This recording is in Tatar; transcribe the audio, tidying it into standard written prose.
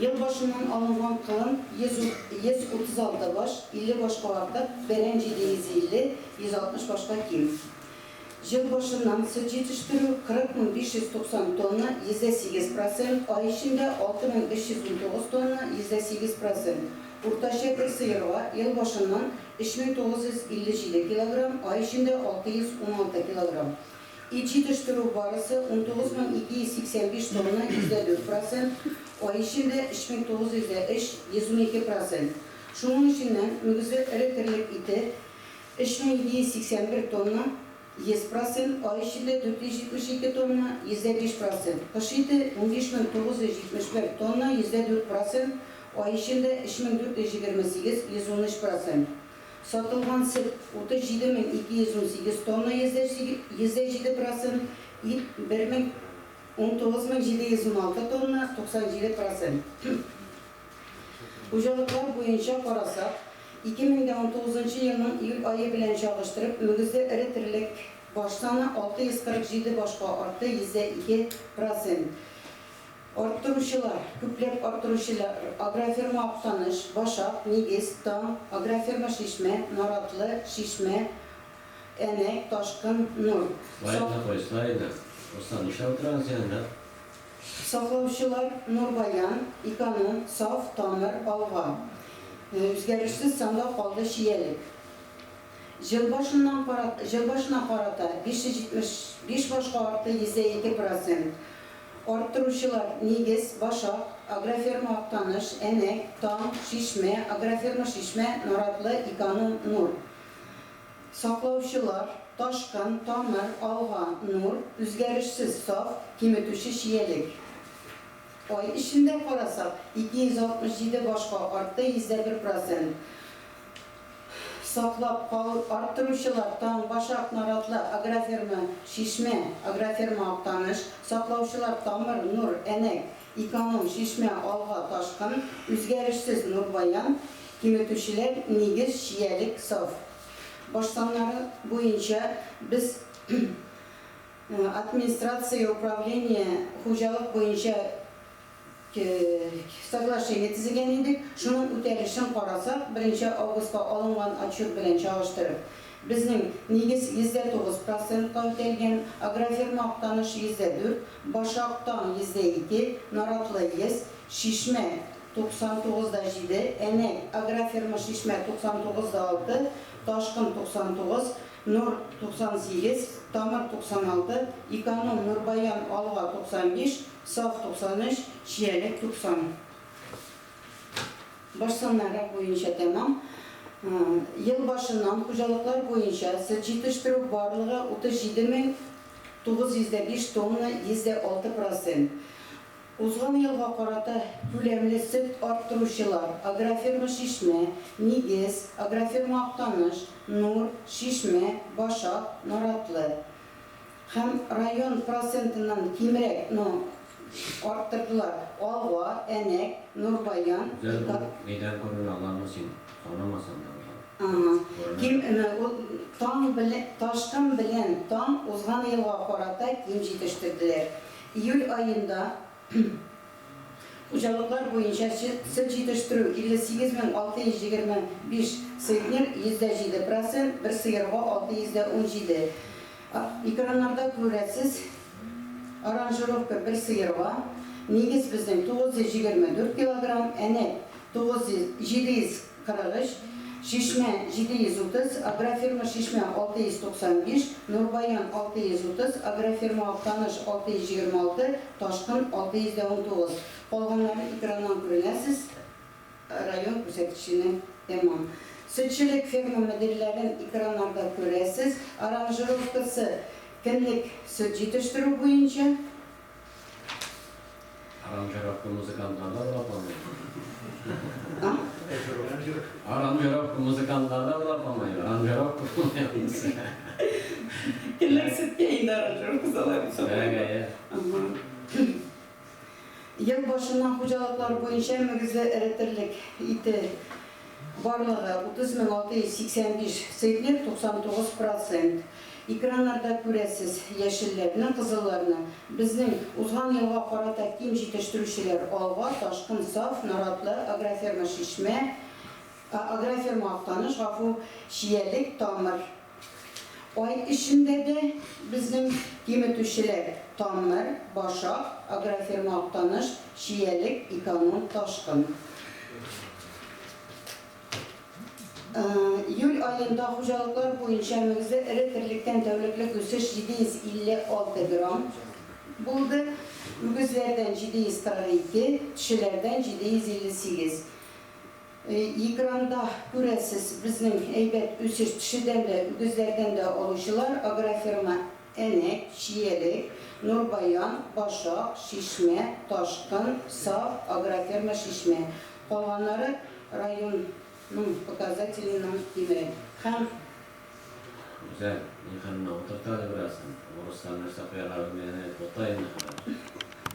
Ел башыннан алынган колын 136 баш, 50 башка артык, бәрән 750, 160 башка ким. Ел башыннан сөт җитештерү 40 590 тонна, 8 процент, ай эчендә 6319 тонна, 8 процент. Уртача бер сыерга ел башыннан 3957 килограмм, ай эчендә 616 килограмм. Ит җитештерү барысы 19 285 тонна, 4 процент, ай эчендә 3903, 112 процент. Шуның эченнән мөгезле эре терлек ите 3281 тонна, 100 процент, ай эчендә 472 тонна, 5 процент. Кош ите 15 971 тонна, 4 процент, ай эчендә 3428, 113 процент. Сатылган сөт 37 218 тонна, 7 процент, ит 19 716 тонна, 97 процент. Хуҗалыклар буенча карасак, 2019 елның июль ае белән чагыштырып, мөгезле эре терлек баш саны 647 башка артты, 2 процент. Арттыручылар, күпләп арттыручылар: Агрофирма Актаныш, Башак, Нигез, Таң, Агрофирма Чишмә, Наратлы, Чишмә, Әнәк, Ташкын, Нур. Слайдны куй, слайдны. Руслан, нишләп утырасың син анда? Саклаучылар: Нурбаян, Эконом, Саф, Тамыр, Алга. Үзгәрешсез санда калды Чиялек. Ел башына карата 575 башка артты, 2 процент. Арттыручылар: Нигез, Башак, Агрофирма Актаныш, Әнәк, Таң, Чишмә, Агрофирма Чишмә, Наратлы, Эконом, Нур. Саклаучылар: Ташкын, Тамыр, Алга, Нур, үзгәрешсез Саф, киметүче Чиялек. Ай эчендә карасак, 267 башка артты, 1 процент. Саклап кал, арттыручылар: Таң, Башак, Наратлы, Агрофирма Чишмә, Агрофирма Актаныш, саклаучылар: Тамыр, Нур, Әнәк, Эконом, Чишмә, Алга, Ташкын, үзгәрешсез Нурбаян, киметүчеләр: Нигез, Чиялек, Саф. Баш саннары буенча без администрация, управление, хуҗалык буенча соглашение төзегән идек. Шуның үтәлешен карасак, 1 августка алынган отчет белән чагыштырып, безнең Нигез 9 процентка үтәлгән, Агрофирма Актаныш 4, Башак, Таң 2, Наратлы 100, Чишмә 99,7, Әнәк, Агрофирма Чишмә 99,6, Ташкын 99, Нур 98, Тамыр 96, Эконом, Нурбаян, Алга 95, Саф 93, Чиялек 90. Баш саннары буенча тәмам. Ел башыннан хуҗалыклар буенча сөт җитештерү барлыгы 37 905 тонна, 6 процент. Узган елга карата күләмле сөт арттыручылар: Агрофирма Чишмә, Нигез, Агрофирма Актаныш, Нур, Чишмә, Башак, Наратлы. Һәм район процентыннан кимрәк, но арттырдылар Алга, Әнәк, Нурбаян, Гүзәл Ика. бу нидән күренә аларны син санамасаң да була. Ага. Күренә. Ким, ул Таң белән, Ташкын белән Таң узган елга карата ким җитештерделәр. Июль аенда хуҗалыклар буенча сөт җитештерү 58 625 центнер, 7 процент, бер сыерга 617. Экраннарда күрәсез, оранжировка бер сыерга, Нигез безнең 924 килограмм, Әнәк 900, 743, Чишмә 730, Агрофирма Чишмә 695, Нурбаян 630, Агрофирма Актаныш 626, Ташкын 619. Калганнары экраннан күренәсез, район күрсәткеченең тәмам. Сөтчелек ферма мөдирләрен экраннарда күрәсез. Оранжировкасы көнлек сөт җитештерү буенча. Аранжировка музыкантлар да була, по-моему. А? Аранжировка музыкантлар да була, по-моему. Аранжировка, по-моему. Көнлек сөткә инде аранжировка салабыз. Әгә. Ел башыннан хуҗалыклар буенча мөгезле эре терлек ите барлыгы 30 685 центнер, 99 процент. Экраннарда күрәсез яшелләрне, кызылларны. Безнең узган елга карата ким җитештерүчеләр Алга, Ташкын, Саф, Наратлы, Агрофирма Чишмә, Агрофирма Актаныш, гафу, Чиялек, Тамыр. Ай эчендә дә безнең киметүчеләр Тамыр, Башак, Агрофирма Актаныш, Чиялек, Эконом, Ташкын. Июль аенда хуҗалыклар буенча мөгезле эре терлектән тәүлеклек үсеш 756 грамм булды, үгезләрдән, 742, төшеләрдән, 758. Экранда күрәсез, безнең әйбәт үсеш төшедән дә, үгезләрдән дә алучылар, агрофирма Әнәк, Чиялек, Нурбаян, Башак, Чишмә, Ташкын, Саф, агрофирма Чишмә. Калганнары районның показателеннан кимрәк һәм. Гүзәл, мин хәл менә утырта әле беразын. Урыслар нәрсә куярга белми, әнә бит ботай инде хәзер.